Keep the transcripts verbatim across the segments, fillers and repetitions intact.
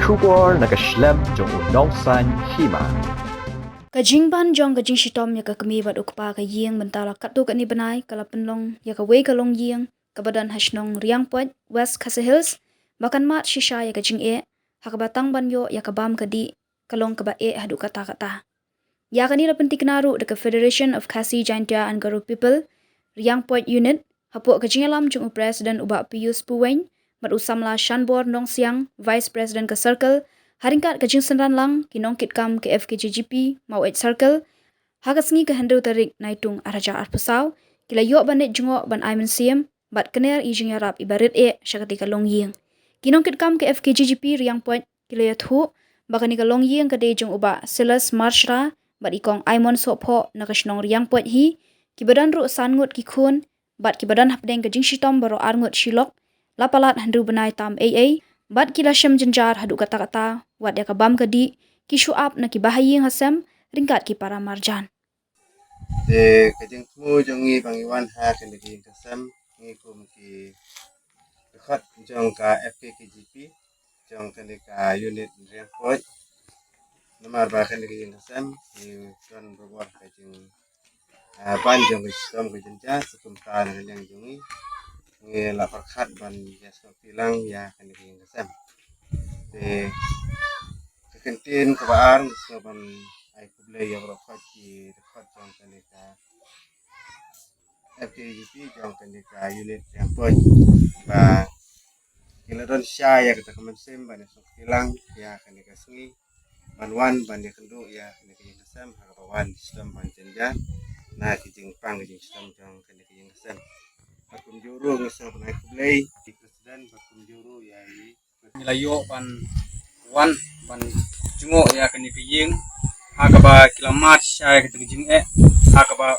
Khubor na ka shlem jong u nongsaiñ hima. Ka jingban jong ka jingshitom ïa ka kmie bad u kpa ka ïing mynta la katto katne bnai ka la pynlong ïa kawei ka longïing kaba don ha shnong Riangpoit, West Khasi Hills, ba kan mad shisha ïa ka jingeh, ha kaba tang ban ïoh ïa ka bam ka dih ka long kaba eh haduh katta katta. Ïa kane la pyntikna ruh da ka Federation of Khasi Jaintia and Garo People Riangpoit Unit, hapoh ka jingïalam jong u President u Bah Pius Puwein bad u samla Shanbor Nongsiang, Vice President ka Circle, ha ryngkat ka jingsynran lang ki nongkitkam ka F K J G P Maweit Circle. Ha ka sngi ka hynriew tarik Naitung ar hajar arphew saw, ki la ïoh ban leit jngoh ban ai mynsiem bad kner ïa i jingïarap iba rit eh sha katei ka longïing. Ki nongkitkam ka F K J G P Riangpoit ki la ïathuh ba kane ka longïing ka dei jong u Bah Silas Marshra bad i Kong Aimon Sohphoh na ka shnong Riangpoit hi, kiba don ruh san ngut ki khun, bad kiba don hapdeng ka jingshitom baroh ar ngut shi lok, la palat hynriew bnai tam ei ei, bad ki la shem jynjar haduh katta katta, wat ïa ka bam ka dih ki shu ap na ki bahaïing hasem ryngkat ki para marjan. Te ka jingthmu jong ngi ba ngi wan ha kane ka ïing ka sem, ngi kum ki dkhot jong ka F K K G P jong kane ka unit Riangpoit. Namar ba kane ka ïing ka sem ngi don barabor ka jing, ah, ban jong ka jingshitom ka jynjar, sa kumta na ka liang jong ngi, ngi la pyrkhat ban ïa sngewthuh lang ïa kane ka ïing ka sem. Te ka kyntien kaba ar, ngi sngew ban ai khublei ïa baroh ki dkhot jong kane ka F K G P jong kane ka unit Riangpoit ba ki la don shisha ïa kata ka mynsiem ban ïa sngewthuh lang ïa kane ka sngi, ban wan ban ïakynduh ïa kane ka ïing ka sem ha kaba wan shitom ban jynjar na ki jingpang ki jingshitom jong kane ka ïing ka sem. Bad kumjuh ruh ngi sngew ban ai khublei ïa i President bad kumjuh ruh ïa i Ngi la ïoh ban wan ban jngoh ïa kane ka ïing ha kaba ki la mad shisha ïa kata ka jingeh, ha kaba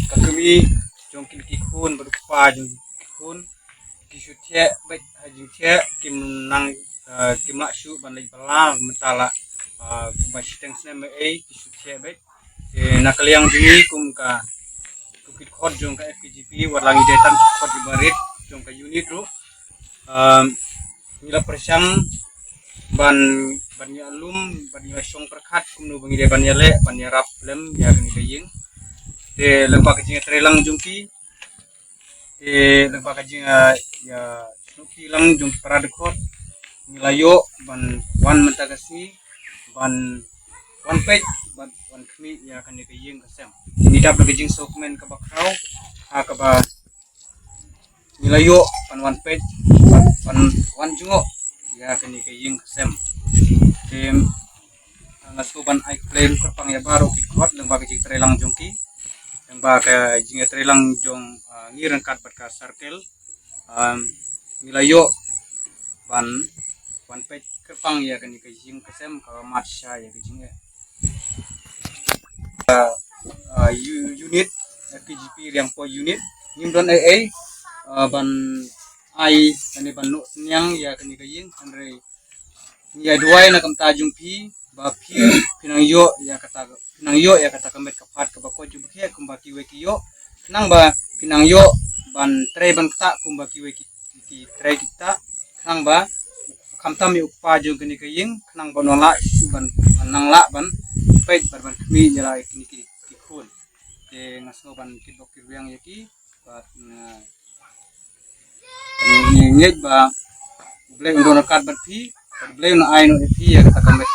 ka kmie jong kine ki khun bad u kpa jong ki khun ki shu thiah beit ha jingthiah, kim nang, eh, kim lah shuh ban leit bylla mynta la, eh, ba shiteng snem ei ei ki shu thiah beit. Te na ka liang jong ngi kum ka, kum ki dkhot jong ka F K G P, wat la ngi dei tang ki dkhot kiba rit jong ka unit ruh, um, ngi la pyrshang ban, ban ïalum, ban ïashong pyrkhat kumno ba ngi dei ban ïaleh ban ïarap lem ïa kane ka ïing. Te lyngba ka jingïatreilang jong ki, te lyngba ka jing, ah, ïa, snoh ki lang jong para dkhot, ngi la ïoh ban wan mynta ka sngi ban wan peit ban wan khmih ïa kane ka ïing ka sem. Ngi dap da ka jingsngewkmen kaba khraw ha kaba ngi la ïoh ban wan peit ban wan jngoh ïa kane ka ïing ka sem. Te nga sngewbha ban ai khublei kyrpang ïa baroh ki dkhot lyngba ka jingtreilang jong ki, lyngba ka jingtreilang jong, ah, ngi ryngkat bad ka circle. Um, ngi la ïoh ban, ban peit kyrpang ïa kane ka ïing ka sem kaba mad shisha ïa ka jingeh. Ah, ah, u-, unit, F K G P Riangpoit unit, ngim don ei ei, ah, ban ai, kane ban noh synñiang ïa kane ka ïing, hynrei ngi ïa duwai na ka bynta jong phi, ba phi, phi nang ïoh ïa kata, phi nang ïoh ïa kata ka met ka phad kaba koit jong phi kumba kiwei ki ïoh, khnang ba phi nang ïoh ban trei ban ktah kumba kiwei ki, ki trei ki ktah, khnang ba khamtam ïa u kpa jong kane ka ïing, khnang ba un lah shu ban, ban nang lah ban peit ban, ban khmih ïa la kine ki, ki khun. Te nga sngew ban kitbok kitrwiang ïa ki. Bad, eh, ngi ngeit ba U Blei un don ryngkat bad phi, bad U Blei un ai noh ïa phi ïa kata ka met